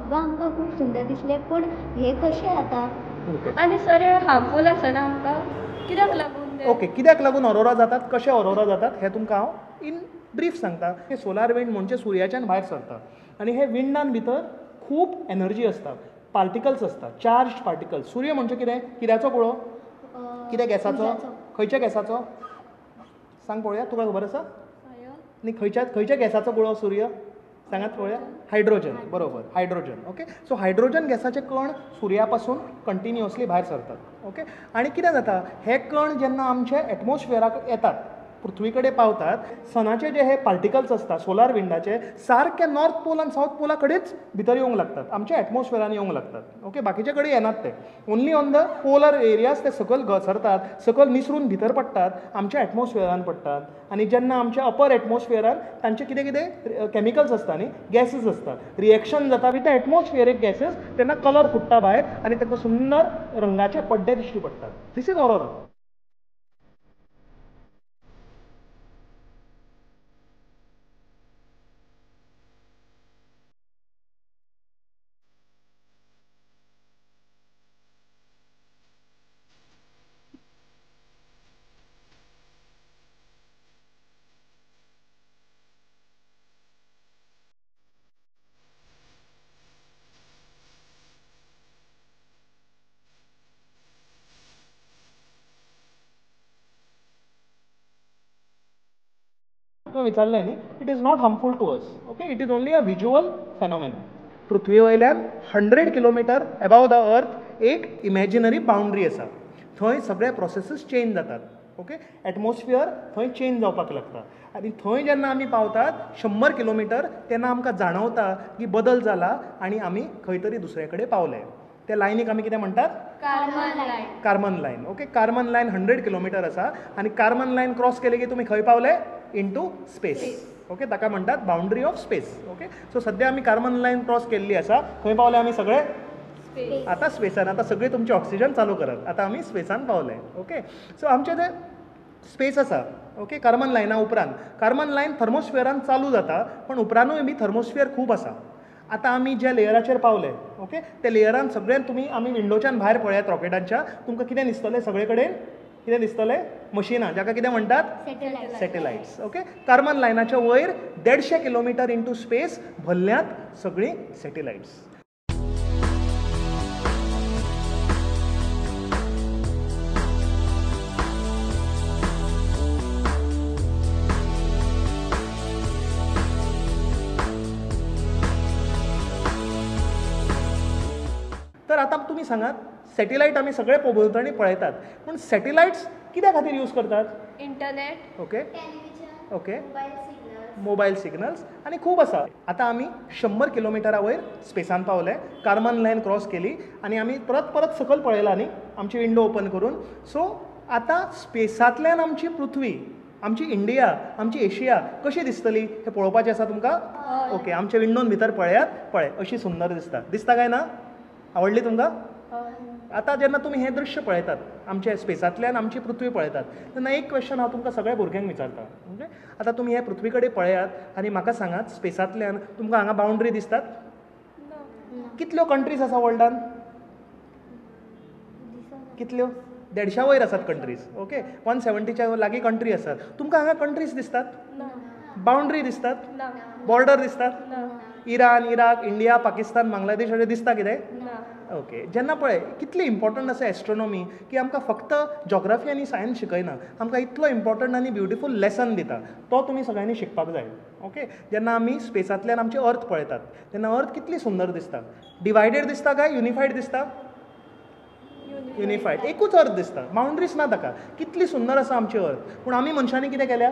सगळं आमकां खूब सुंदर दिसलें. पूण हे कशें जाता आनी सर हे हार्मफूल आसना आमकां कित्याक लागून? ओके, कित्याक लागून ऑरोरा जातात, कशे ऑरोरा जातात हें तुमकां हांव इन ब्रीफ सांगता. हे सोलार विंड म्हणजे सुर्याच्यान भायर सरता आनी हे विंडान भितर खूब एनर्जी आसता, पार्टिकल्स आसता, चार्ज पार्टिकल्स. सूर्य म्हणजे कितें? कित्याचो गुळो? कितें गॅसाचो? खंयच्या गॅसाचो सांग पळोवया, तुका खबर आसा? न्ही, खंयच्या गॅसाचो गुळो सूर्य सांगात पळोवया? हायड्रोजन, बरोबर, हायड्रोजन. ओके, सो हायड्रोजन गॅसाचे कण सुर्या पासून कंटिन्युअसली भायर सरतात. ओके, आनी कितें जाता, हे कण जेन्ना आमचे एटमॉस्फियराक येतात, पृथ्वी कडेन पावतात, सनाचे जे हे पार्टिकल्स आसता सोलार विंडाचे सारके नॉर्थ पोल आनी सावथ पोला कडेच भितर येवंक लागतात, आमच्या एटमॉस्फियरान येवंक लागतात. ओके, बाकीचे कडेन येनात ते, only on the polar areas ते सकयल घसरतात, सकयल निसरून भितर पडटात, आमच्या एटमॉस्फियरान पडटात. आनी जेन्ना आमच्या अपर एटमॉस्फियरान तांचे कितें कितें कॅमिकल्स आसता न्ही, गॅसीस आसता, रिएक्शन जाता विथ the atmospheric gases, तेन्ना कलर फुट्टा भायर आनी ताका सुंदर रंगाचे पड्डे दिश्टी पडटात. This is aurora. विचारलें न्ही, it is not harmful to us. Okay, it is only a visual phenomenon. पृथ्वी वयल्यान 100 किलोमिटर एबाव the earth एक इमॅजिनरी बाउंड्री आसा, थंय सगळे प्रोसेसीस चेंज जातात. ओके, एटमॉस्फियर थंय चेंज जावपाक लागता आनी थंय जेन्ना आमी पावतात 100 किलोमिटर, तेन्ना आमकां जाणवता की बदल जाला आनी आमी खंय तरी दुसरे कडेन पावले. त्या लायनीक आमी कितें म्हणटात? Kármán line. Kármán line. Okay, Kármán line 100 kilometre आसा आनी कार्मन लायन क्रॉस केले की तुमी खंय पावले? Into space. Okay, ताका म्हणटात boundary of space. Okay, so सद्या आमी कार्मन लायन क्रॉस केल्ली आसा, खंय पावले आमी सगळे? आतां स्पेसान. आतां सगळी तुमची ऑक्सिजन चालू करात, आतां आमी स्पेसान पावले. ओके, सो आमचें जें स्पेस आसा, ओके, कार्मन लायना उपरांत कार्मन लायन थर्मोस्फियरान चालू जाता, पूण उपरांतूय बी थर्मोस्फियर खूब आसा. आतां आमी ज्या लेयराचेर पावले, ओके, त्या लेयरान सगळ्यान तुमी आमी विंडोच्यान भायर पळयात रॉकेटांच्या, तुमकां कितें दिसतलें? सगळे कडेन कितें दिसतलें? मशिनां, जाका कितें म्हणटात? सॅटेलायट्स. ओके, कार्मन लायनाच्या वयर 150 किलोमिटर इंटू स्पेस भरल्यात सगळीं सॅटेलायट्स. तर आतां तुमी सांगात, सॅटेलायट आमी सगळे भोंवतणी पळयतात, पूण सॅटेलायट्स कित्या खातीर यूज करतात? Internet, okay, okay, mobile signals आनी खूब आसा. आतां आमी 100 किलोमिटरा वयर स्पेसान पावले, कार्मन लायन क्रॉस केली आनी आमी परत परत सकयल पळयला न्ही, आमची विंडो ओपन करून. सो आतां स्पेसांतल्यान आमची पृथ्वी, आमची इंडिया, आमची एशिया कशी दिसतली हें पळोवपाचें आसा तुमकां? ओके, आमच्या विंडोन भितर पळयात, पळय अशी सुंदर दिसता. दिसता काय ना? आवडली तुमकां? आतां जेन्ना तुमी हें दृश्य पळयतात, आमच्या स्पेसांतल्यान आमची पृथ्वी पळयतात, तेन्ना एक क्वेश्चन हांव तुमकां सगळ्या भुरग्यांक विचारता. ओके, आतां तुमी हे पृथ्वी कडेन पळयात आनी म्हाका सांगात, स्पेसांतल्यान तुमकां हांगा बाउंड्री दिसतात? कितल्यो कंट्रीज आसा वर्ल्डान? कितल्यो? 150 वयर आसात कंट्रीज. ओके, 170च्या लागीं कंट्री आसात. तुमकां हांगा कंट्रीज दिसतात? बाउंड्री दिसतात? बॉर्डर दिसतात? इराण, इराक, इंडिया, पाकिस्तान, बांगलादेश अशें दिसता कितें? ओके, जेन्ना पळय कितली इम्पॉर्टंट आसा एस्ट्रोनॉमी की आमकां फक्त जॉग्राफी आनी सायन्स शिकयना, आमकां इतलो इम्पॉर्टंट आनी ब्युटिफूल लेसन दिता, तो तुमी सगळ्यांनी शिकपाक जाय. ओके, जेन्ना आमी स्पेसांतल्यान आमची अर्थ पळयतात तेन्ना अर्थ कितली सुंदर दिसता. डिवायडेड दिसता काय युनिफायड दिसता? युनिफायड, एकूच अर्थ दिसता, बाउंड्रीज ना ताका. कितली सुंदर आसा आमची अर्थ, पूण आमी मनशांनी कितें केल्या?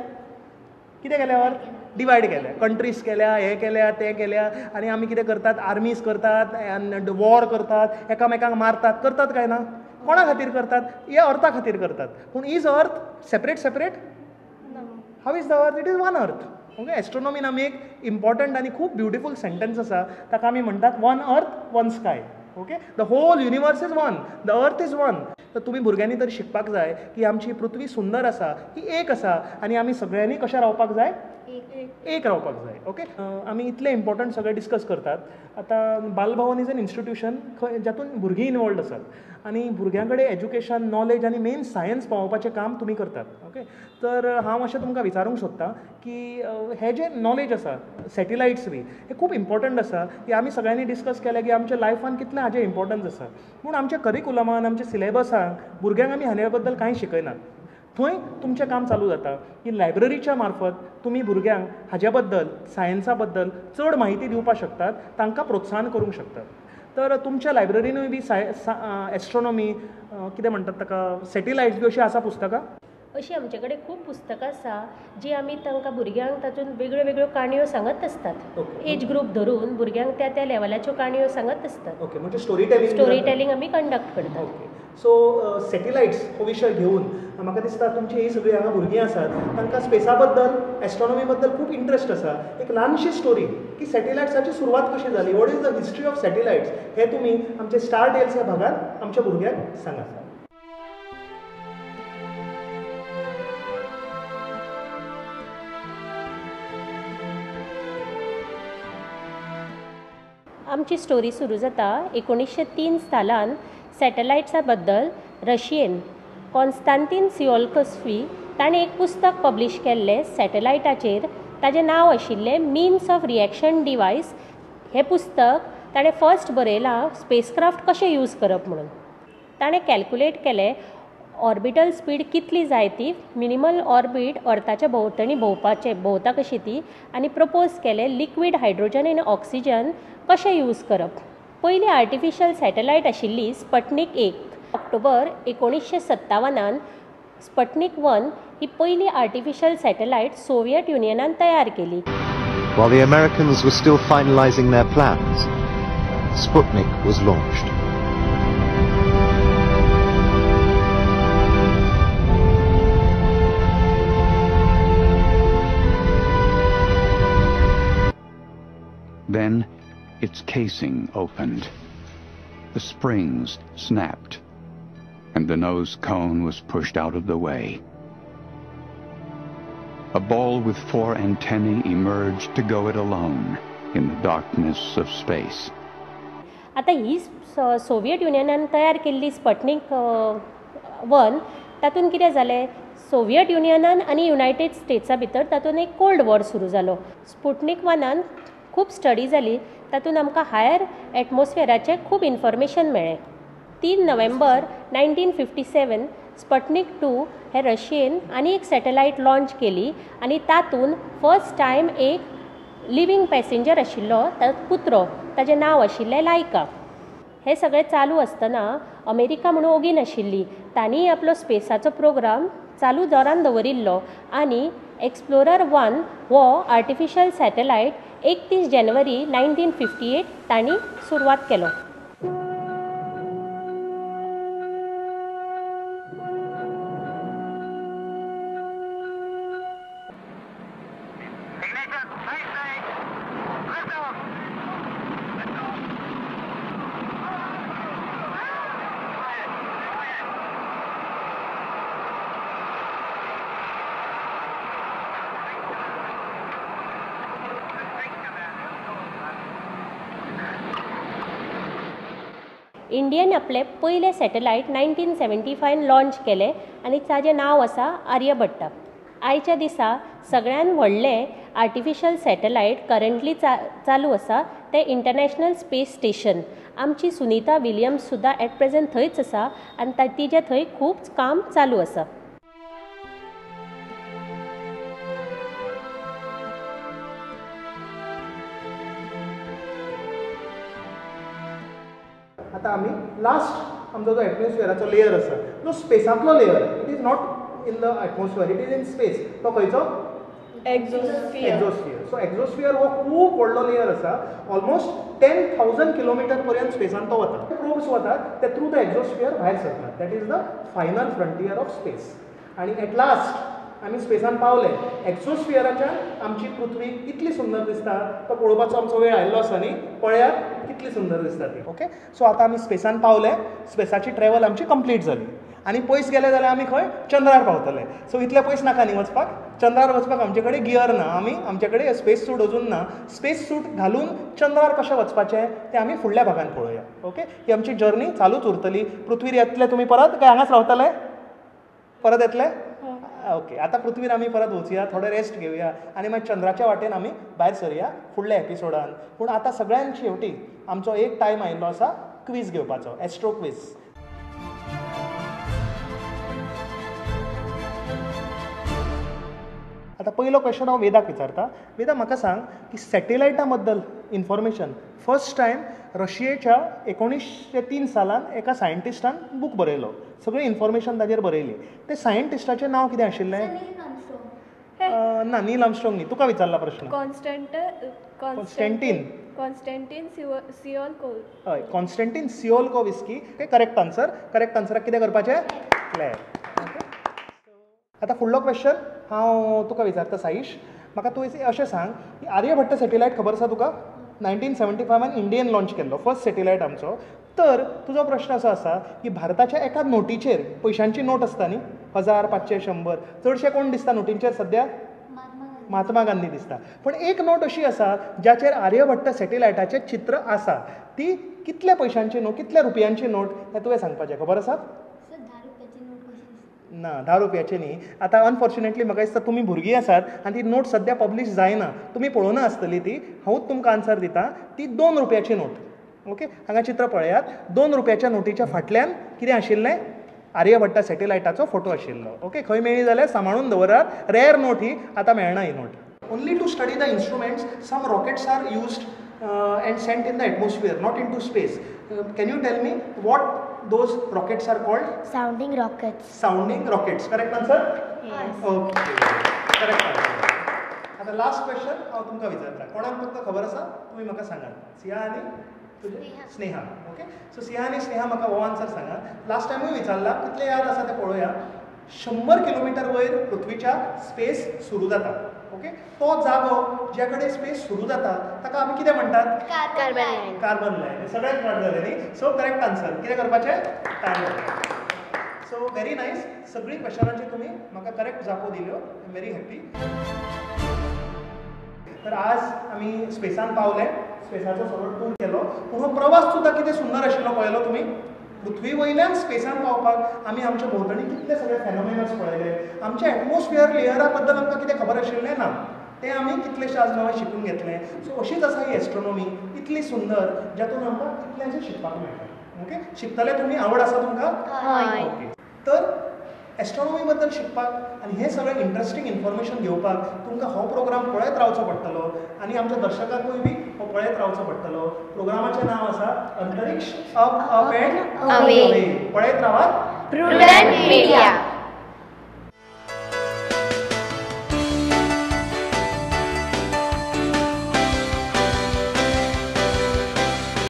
कितें केल्या अर्थ? डिवायड केल्या, कंट्रीज केल्या, हें केल्या, तें केल्या, आनी आमी कितें करतात? आर्मीज करतात आनी वॉर करतात, एकामेकांक मारतात. करतात काय ना? कोणा खातीर करतात? हे अर्था खातीर करतात. पूण is earth separate separate? How is the earth? It is one earth. Okay, एस्ट्रोनॉमीन आमी एक इम्पॉर्टंट आनी खूब ब्युटिफूल सेंटन्स आसा, ताका आमी म्हणटात one earth one sky. Okay, the whole universe is one, the earth is one. तर तुमी भुरग्यांनी तर शिकपाक जाय की आमची पृथ्वी सुंदर आसा, ही एक आसा आनी आमी सगळ्यांनी कशें रावपाक जाय, एक रावपाक जाय. ओके, आमी इतलें इम्पॉर्टंट सगळें डिस्कस करतात. आतां बालभवन is an institution खंय जातून भुरगीं इनवॉल्वड आसात आनी भुरग्यां कडेन एज्युकेशन, नॉलेज आनी मेन सायन्स पावोवपाचें काम तुमी करतात. ओके, तर हांव अशें तुमकां विचारूंक सोदतां की हें जें नॉलेज आसा सॅटेलायट्स बी हें खूब इम्पॉर्टंट आसा की आमी सगळ्यांनी डिस्कस केलें की आमच्या लायफान कितलें हाजें इम्पॉर्टन्स आसा, पूण आमच्या करिकुलमान, आमच्या सिलेबसान भुरग्यांक आमी हाचे बद्दल कांय शिकयनात. थंय तुमचें काम चालू जाता की लायब्ररीच्या मार्फत तुमी भुरग्यांक हाज्या बद्दल, सायन्सा बद्दल चड म्हायती दिवपाक शकतात, तांकां प्रोत्साहन करूंक शकतात. तर तुमच्या लायब्ररीनूय बी एस्ट्रोनॉमी कितें म्हणटात ताका, सॅटेलायट्स बी अशीं आसा पुस्तकां? अशीं आमचे कडेन खूब पुस्तकां आसा जी आमी तांकां भुरग्यांक तातूंत वेगळ्यो वेगळ्यो काणयो सांगत आसतात. एज ग्रूप धरून भुरग्यांक त्या त्या लेवलाच्यो काणयो सांगत आसतात. ओके, म्हणजे स्टोरी टेलिंग, स्टोरी टेलिंग आमी कंडक्ट करतात. ओके, सो सॅटेलायट्स हो विशय घेवन म्हाका दिसता तुमची ही सगळीं हांगा भुरगीं आसात तांकां स्पेसा बद्दल, एस्ट्रोनॉमी बद्दल खूब इंट्रस्ट आसा. एक ल्हानशी स्टोरी की सॅटेलायट्साची सुरवात कशी जाली, what is the history of satellites, हें तुमी आमचे स्टार टेल्स ह्या भागांत आमच्या भुरग्यांक सांगात. आमची स्टोरी सुरू जाता 1903 सालान सॅटेलायट्सा बद्दल रशियेन कॉन्स्तांतीन सिओल्कोस्की ताणें एक पुस्तक पब्लिश केल्लें सॅटेलायटाचेर. ताजें नांव आशिल्लें मीन्स ऑफ रिएक्शन डिवायस. हें पुस्तक ताणें फर्स्ट बरयलां स्पेसक्राफ्ट कशें यूज करप म्हणून. ताणें कॅल्कुलेट केलें ऑर्बिटल स्पीड कितली जाय ती, मिनिमल ऑर्बीट अर्थाच्या भोंवतणी भोंवपाचें भोंवता कशी ती, आनी प्रपोज केलें लिक्वीड हायड्रोजन आनी ऑक्सिजन कशें यूज करप. पयली आर्टिफिशियल सॅटेलायट आशिल्ली स्पटनीक 1. ऑक्टोबर 1957 स्पटनीक 1 ही पयली आर्टिफिशियल सॅटेलायट सोवियत युनियनान तयार केली. While the Americans were still finalizing their plans, Sputnik was launched. Then its casing opened. The springs snapped, and the nose cone was pushed out of the way. A ball with 4 antennae emerged to go it alone in the darkness of space. आता ही Soviet युनियनान तयार केल्ली स्पटनीक 1, तातूंत कितें जालें, Soviet युनियनान आनी United स्टेट्सा भितर तातूंत एक कोल्ड वॉर सुरू जालो. स्पुटनीक 1 खूब स्टडी जाली, तातूंत आमकां हायर एटमॉस्फियराचें खूब इन्फॉर्मेशन मेळ्ळें. 3 नोव्हेंबर 1957 स्पटनीक 2 हे रशियेन आनी एक सॅटेलायट लॉंच केली आनी तातूंत फर्स्ट टायम एक लिवींग पॅसेंजर आशिल्लो कुत्रो, ताजें नांव आशिल्लें लायका. हें सगळें चालू आसतना अमेरिका म्हणून ओगी नाशिल्ली, तांणीय आपलो स्पेसाचो प्रोग्राम चालू जोरान दवरिल्लो आनी एक्सप्लोरर 1 हो आर्टिफिशियल सॅटेलायट 31 जानेवारी 1958 तांणी सुरवात केलो. इंडियन आपले पयले सॅटेलायट 1975 लॉंच केले आनी ताजें नांव आसा आर्यभट्टा. आयच्या दिसा सगळ्यान व्हडलें आर्टिफिशियल सॅटेलायट करंटली चालू आसा तें इंटरनॅशनल स्पेस स्टेशन. आमची सुनीता विलियम्स सुद्दां एट प्रेझेंट थंयच आसा आनी तिजें थंय खूब काम चालू आसा. आतां आमी लास्ट आमचो जो एटमॉस्फियराचो लेयर आसा जो स्पेसांतलो layer, it is not in the atmosphere, it is in space. तो खंयचो? एक्झोस्फियर. एक्झोस्फियर. सो एक्झोस्फियर हो खूब व्हडलो लेयर आसा, ऑलमोस्ट 10,000 किलोमिटर पर्यंत स्पेसान तो वता. प्रोब्स वतात ते थ्रू the exosphere भायर सरतात. That is the final frontier of space. आनी एट लास्ट आमी स्पेसान पावले. एक्झोस्फियराच्यान आमची पृथ्वी इतली सुंदर दिसता, तो पळोवपाचो आमचो वेळ आयिल्लो आसा न्ही, पळयात कितली सुंदर दिसता ती. ओके, सो आतां आमी स्पेसान पावले, स्पेसाची ट्रॅवल आमची कंप्लीट जाली. आनी पयस गेले जाल्यार आमी खंय चंद्रार पावतले. सो इतले पयस नाका न्ही वचपाक, चंद्रार वचपाक आमचे कडेन गियर ना, आमी आमचे कडेन स्पेस सूट अजून ना. स्पेस सूट घालून चंद्रार कशें वचपाचें तें आमी फुडल्या भागान पळोवया. ओके, ही आमची जर्नी चालूच उरतली. पृथ्वीर येतले तुमी परत काय हांगाच रावतले? परत येतले? ओके, आतां पृथ्वीर आमी परत वचुया, थोडे रेस्ट घेवया आनी मागीर चंद्राच्या वाटेन आमी भायर सरया फुडल्या एपिसोडान. पूण आतां सगळ्यान शेवटी आमचो एक टायम आयिल्लो आसा क्वीज घेवपाचो, एस्ट्रो क्वीज. आतां पयलो क्वेश्चन हांव वेदाक विचारता. वेदा, म्हाका सांग की सॅटेलायटा बद्दल इन्फॉर्मेशन फर्स्ट टायम रशियेच्या 1903 सालान एका सायंटिस्टान बूक बरयलो, सगळी इन्फॉर्मेशन ताजेर बरयली. ते सायंटिस्टाचें नांव कितें आशिल्लें? ना, नील आर्मस्ट्रॉंग न्ही, तुका विचारला प्रश्न. कॉन्स्टंटीन कॉन्स्टंटीन सियोलकोव. हय, कॉन्स्टंटीन सियोलकोविस्की. Correct answer. Correct आन्सराक कितें करपाचें? क्लॅप. आतां फुडलो क्वेश्चन हांव तुका विचारता साईश. म्हाका तूं अशें सांग की आर्यभट्ट सॅटेलायट खबर आसा तुका? 1975 इंडियन लॉन्च केल्लो फर्स्ट सॅटेलायट आमचो. तर तुजो प्रश्न असो आसा की भारताच्या एका नोटीचेर, पयशांची नोट आसता न्ही, 1000, 500, 100, चडशे कोण दिसता नोटींचेर सद्या? महात्मा गांधी दिसता. पूण एक नोट अशी आसा ज्याचेर आर्यभट्ट सॅटेलायटाचें चित्र आसा. ती कितल्या पयशांची नोट, कितल्या रुपयांची नोट हें तुवें सांगपाचें. खबर आसा? ना, 10 रुपयाची न्ही. आतां अनफॉर्च्युनेटली म्हाका दिसता तुमी भुरगीं आसात आनी ती नोट सद्या पब्लीश जायना, तुमी पळोवना आसतली ती. हांवूच तुमकां आन्सर दिता, ती 2 रुपयाची नोट. ओके, हांगा चित्र पळयात. 2 रुपयाच्या नोटीच्या फाटल्यान कितें आशिल्लें? आर्यभट्टा सॅटेलायटाचो फोटो आशिल्लो. ओके, खंय मेळ्ळी जाल्यार सांबाळून दवरात, रेयर नोट ही, आतां मेळना ही note. Only to study the instruments some rockets are used and sent in the atmosphere, not into space. Can you tell me what those rockets are called? Sounding rockets. Sounding rockets. Correct answer? Yes. Okay, correct answer. आतां last question हांव तुमकां विचारता. कोणाक तुमकां खबर आसा तुमी म्हाका सांगात. सिया आनी तुजें स्नेहा. ओके, सो सिया आनी स्नेहा म्हाका हो आन्सर सांगात. लास्ट टायमूय विचारला, कितले याद आसा तें पळोवया. 100 किलोमिटर वयर पृथ्वीच्या स्पेस सुरू जाता. ओके, तो जागो ज्या कडेन स्पेस सुरू जाता ताका आमी कितें म्हणटात? Kármán line. Kármán line. सगळ्यांक पाठ जालें न्ही? सो करेक्ट आन्सर कितें करपाचें? Kármán line. So very nice, सगळीं क्वेश्चनांची तुमी म्हाका करेक्ट जापो दिल्यो. I am very happy. तर आज आमी स्पेसान पावले, स्पेसाचो सगळो टूर केलो. पूण हो प्रवास सुद्दां कितें सुंदर आशिल्लो पळयलो तुमी? पृथ्वी वयल्यान स्पेसान पावपाक आमी आमच्या भोंवतणी कितले सगळे फेनोमेनस पळयले. आमच्या एटमॉस्फियर लेयरा बद्दल आमकां कितें खबर आशिल्लें ना, तें आमी कितलेशें आज नवें शिकून घेतलें. सो अशीच आसा ही एस्ट्रोनॉमी, इतली सुंदर, ज्यातून आमकां कितलेंशें शिकपाक मेळटा. ओके, शिकतले तुमी? आवड आसा तुमकां? ओके, तर एस्ट्रोनॉमी बद्दल शिकपाक आनी हें सगळें इंट्रस्टींग इन्फॉर्मेशन घेवपाक तुमकां हो प्रोग्राम पळयत रावचो पडटलो आनी आमच्या दर्शकांकूय बी हो पळयत रावचो पडटलो. प्रोग्रामाचें नांव आसा अंतरिक्ष अप अप एंड अवे. पळयत रावात प्रुडंट मिडिया.